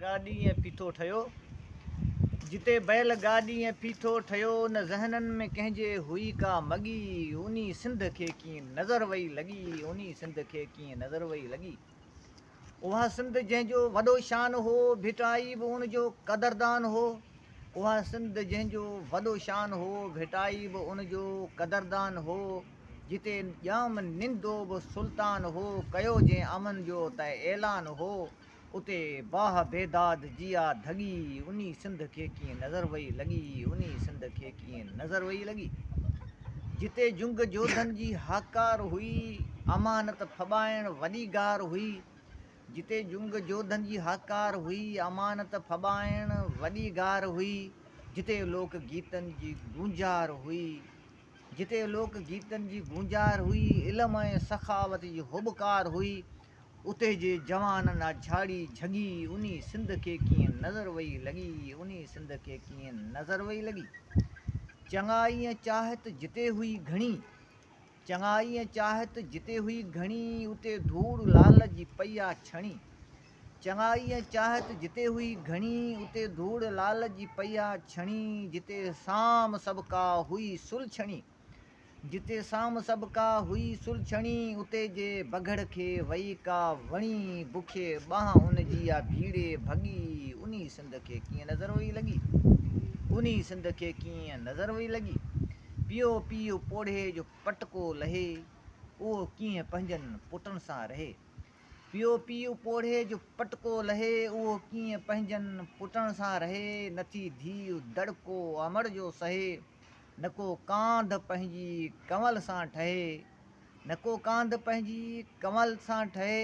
گاڏي ۽ ڦيٿو ٺهيو، جتي بيل گاڏي ۽ ڦيٿو ٺهيو، نه ذهنن ۾ ڪنهن جي هئي ڪا مڳي، انهي سنڌ کي ڪيئن نظر وئي لڳي، انهي سنڌ کي ڪيئن نظر وئي لڳي. اها سنڌ جنهن جو وڏو شان هو، ڀٽائي به ان جو قدردان هو، اها سنڌ جنهن جو وڏو شان هو، ڀٽائي به ان جو قدردان هو. جتي ڄام نندو به سلطان هو، ڪيو جنهن امن جو ته اعلان هو، اتي باهه بيداد جي آ ڌڳي، انهي سنڌ کي ڪيئن نظر وئي لڳي، انهي سنڌ کي ڪيئن نظر وئي لڳي. جتي جنگ جوڌن جي هاڪار هئي، امانت ڦٻائڻ وڏي گار هئي، جتي جنگ جوڌن جي هاڪار هئي، امانت ڦٻائڻ وڏي گار هئي، جتي لوڪ گيتن جي گونجار هئي، جتي لوڪ گيتن جي گونجار هئي، علم ۽ سخاوت جي هٻڪار هئي، اتي جي جوانن آ جهاڙي جهڳي، انهي سنڌ کي ڪيئن نظر وئي لڳي، انهي سنڌ کي ڪيئن نظر وئي لڳي. چڱائي ۽ چاهت جتي هئي گهڻي، چڱائي ۽ چاهت جتي هئي گهڻي، اتي ڌوڙ لال جي پئي آ ڇڻي. چڱائي ۽ چاهت جتي هئي گهڻي، اتي ڌوڙ لال جي پئي آ ڇڻي، جتي سام سڀڪا هئي سلڇڻي، جتي سام سڀڪا هئي سلڇڻي، اتي جي بگهڙ کي وئي ڪا وڻي، بکي ٻانهن ان جي آ ڀيڙي ڀڳي، انهي سنڌ کي ڪيئن نظر وئي لڳي، انهي سنڌ کي ڪيئن نظر وئي لڳي، پيو پيء پوڙهي جو پٽڪو لهي، اهو ڪيئن پنهنجن پٽن سان رهي. پيو پيء پوڙهي جو پٽڪو لهي، اهو ڪيئن پنهنجن پٽن سان رهي، نٿي ڌيء دڙڪو امڙ جو سهي، نڪو ڪانڌ پنهنجي ڪنول سان ٺهي، نڪو ڪانڌ پنهنجي ڪنول سان ٺهي،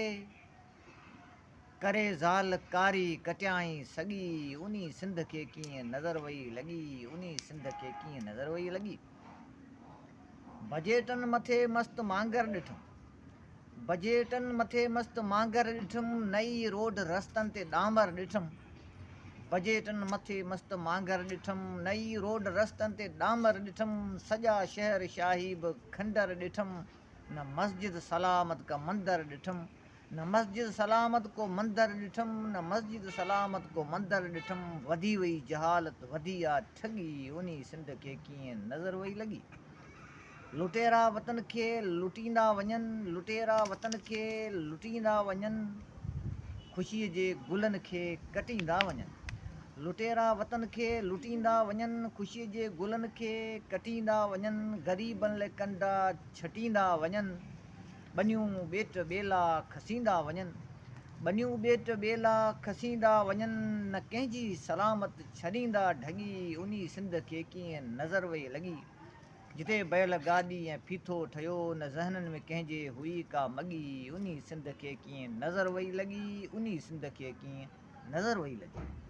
ڪري زال ڪاري ڪٽيائين سڳي، انهي سنڌ کي ڪيئن نظر وئي لڳي، انهي سنڌ کي ڪيئن نظر وئي لڳي. بجيٽن مٿي مست مانگر ڏٺم. بجيٽن مٿي مست مانگر ڏٺم، نه ئي روڊ رستن تي ڏامر ڏٺم. بجيٽن مٿي مست مانگر ڏٺم، نه ئي روڊ رستن تي ڏامر ڏٺم. سڄا شهر شاهي به کنڊر ڏٺم، نه مسجد سلامت ڪا مندر ڏٺم. نه مسجد سلامت ڪو مندر ڏٺم، نه مسجد سلامت ڪو مندر ڏٺم، وڌي وئي جهالت وڌي آ ٺڳي، انهي سنڌ کي ڪيئن نظر وئي لڳي. لٽيرا وطن کي لٽيندا وڃن، لٽيرا وطن کي لٽيندا وڃن، خوشيء جي گلن کي ڪٽيندا وڃن. لٽيرا وطن کي لٽيندا وڃن، خوشيء جي گلن کي ڪٽيندا وڃن، غريبن لئه ڪنڊا ڇٽيندا وڃن. ٻنيون ٻيٽ ٻيلا کسيندا وڃن. ٻنيون ٻيٽ ٻيلا کسيندا وڃن، نه ڪنهن جي سلامت ڇڏيندا ڍڳي، انهي سنڌ کي ڪيئن نظر وئي لڳي، جتي بيل گاڏي ۽ ڦيٿو ٺهيو، نه ذهنن ۾ ڪنهن جي هئي ڪا مڳي، انهي سنڌ کي ڪيئن نظر وئي لڳي، انهي سنڌ کي ڪيئن نظر وئي لڳي.